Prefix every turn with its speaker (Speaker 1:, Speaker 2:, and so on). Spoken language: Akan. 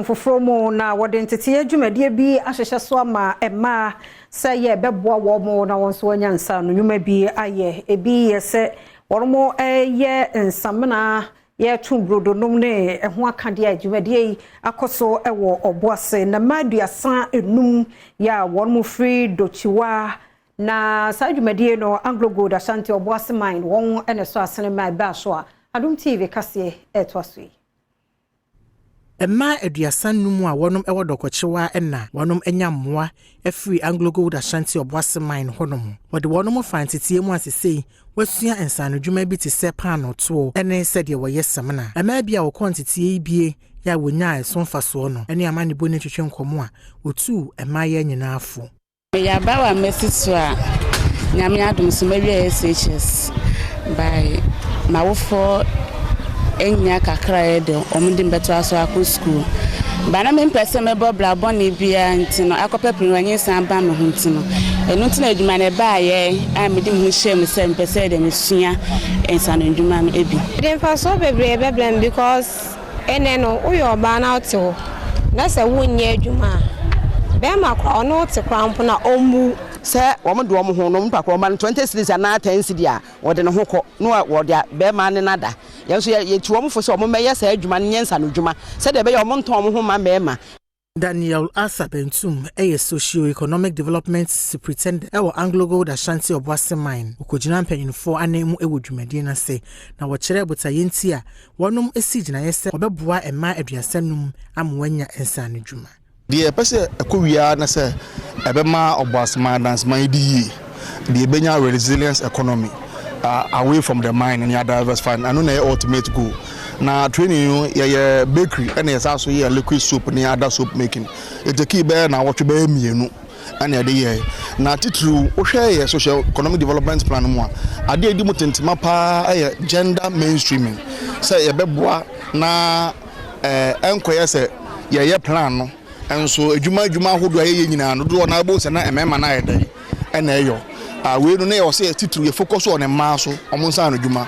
Speaker 1: Foforɔ mu na wɔde nteteeɛ dwumadie bi ahyehyɛ so ama mmaa sɛ yɛbɛboa wɔn na wɔn nso anya nsa no nnwuma bi ayɛ. Ebi yɛ sɛ wɔn yɛ nsamena, yɛto brodo nom ne ɛho akadeɛ a dwumadie yi akɔ so wɔ Ɔboase na mmaa 35 yɛ a wɔn firi Dɔkyiwa. Na saa dwumadie no, Anglo Gold Ashanti Ɔboase Mine wɔn na so asene mmaa ɛbaa so a Adom TV kaseɛ ɛretoa so yi.
Speaker 2: Mmaa 35 a wɔnom wɔ Dɔkɔkyewa na wɔnom anya mmoa afiri Anglo Gold Ashanti Ɔboase Mine hɔnom. Wɔde wɔnom fa nteteɛ mu asesei wɔasua nsanodwuma bi te sɛ paanotoɔ ne sɛdeɛ wɔyɛ samina. Mmaa bi a wɔkɔɔ nteteɛ yi bie yɛ a wɔnyaa ɛso mfasoɔ no ne amanebɔ ne twetwe nkɔmmɔ a wɔtuu mmaayɛ nyinaa fo.
Speaker 3: Meyɛ abawa a masi so a Nyame adom so mawie SHS by m'awofoɔ anya kakra a ɛyɛ de wɔn de mbɛtoa so akɔ school. Ba na mempɛ sɛ mɛbɔ bra bɔne biara nti no akɔpɛ pere nyinsɛn aba me ho nti no, ɛno nti na adwuma no ɛbaayɛ a mede me ho hyɛɛ mu sɛ mepɛ sɛ deɛ mesua nsano ndwuma no bi.
Speaker 4: De mfasoɔ bebree bɛbrɛ me because ɛnɛ no woyɛ ɔbaa na wote hɔ na sɛ wonyɛ adwuma a, bɛrima koraa ɔne wo te koraa mpo na ɔmmu.
Speaker 5: Sɛ wɔn de wɔn ho no, nipa korɔ ɔma no 20 cedis anaa 10 cedi a, wɔde ne ho kɔ na wɔde bɛrima ne nada. Yɛn nso yɛtu wɔn fo sɛ wɔn mmɛyɛ saa adwuma no, nyɛ nsa no dwuma sɛdeɛ ɛbɛyɛ wɔn ntɔn wɔn ho ma mmarima.
Speaker 2: Daniel Arthur Bentum yɛ Socio-Economic Development Superintendent wɔ Anglo Gold Ashanti Ɔboase Mine. Wɔkɔgyina mpanyinfoɔ anan mu wɔ dwumadie no ase na wɔkyerɛ botaeɛ nti a wɔnom si gyinaeɛ sɛ wɔbɛboa mmaa 35 ama wɔanya nsaano dwuma.
Speaker 6: Deɛ yɛpɛ sɛ ɛkɔ wiara na sɛ ɛbɛma Ɔboaseman adanseman yi di yie, deɛ ɛbɛnya resilience economy away from the mine ne diversify, ɛno na ɛyɛ ultimate goal. Na training no, yɛyɛ bakery ɛna yɛsa so yɛ liquid soap ne other soap making. Ɛtake bɛyɛ na wɔtwe bɛyɛ 2 ɛna yɛde yɛ. Na titiriw, wohwɛ yɛ social economic development plan mu a, adeɛ a ɛdi mu tentema paa ɛyɛ gender mainstreaming, sɛ yɛbɛboa na ɛnkɔyɛ sɛ yɛyɛ plan no nso adwuma adwuma ahodoɔ a yɛyɛ nyinaa no dodoɔ na ɛbɛhu sɛ na mmarima no ayɛ dɛn ɛna ɛyɔ. Wei no na yɛwɔ sɛ yɛ titiriw yɛ focus wɔ ne mmaa so, ɔmo nsa ano adwuma.